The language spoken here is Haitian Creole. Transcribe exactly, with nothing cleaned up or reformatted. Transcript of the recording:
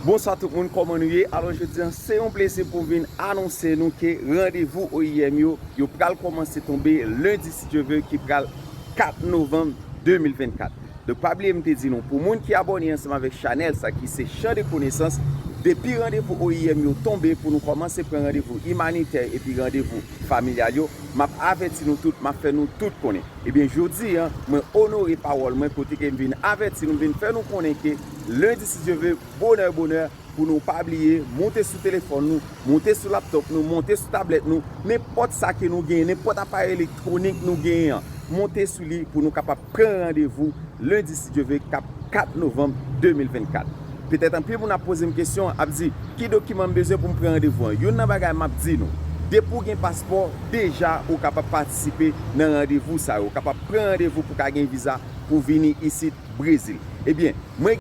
Bonswa tout moun, kòman nou ye? Alò, jodi an, se yon plezi pou m vin anonse nou ke randevou O I M yo, yo pral kòmanse tonbe lendi, si Dye vle, ki pral kat novanm de mil vennkat. Donk, pa bliye m te di nou, pou moun ki abòne ansanm avèk chanèl sa ki se Chan de Konesans, depi randevou O I M yo tonbe pou nou kòmanse pran randevou imanitè epi randevou familyal yo, m ap avèti nou tout, m ap fè nou tout konnen. Ebyen, jodi an, mwen onore pawòl mwen kote ke m vin avèti nou, m vin fè nou konnen ke lendi, si Dye vle, bonè, bonè, pou nou pa bliye, monte sou telefòn nou, monte sou laptòp nou, monte sou tablèt nou, nenpòt sa ke nou genyen, nenpòt aparèy elektwonik nou genyen an, monte sou li pou nou kapab pran randevou lendi, si Dye vle, k ap kat novanm de mil vennkat. Petèt anpil moun ap poze m kesyon, ap di, "Ki dokiman m bezwen pou m pran randevou an?" Youn nan bagay m ap di nou, depi w gen paspò, deja ou kapab patisipe nan randevou sa yo. Ou kapab pran randevou pou ka gen viza pou vini isit Brezil. Ebyen, mwen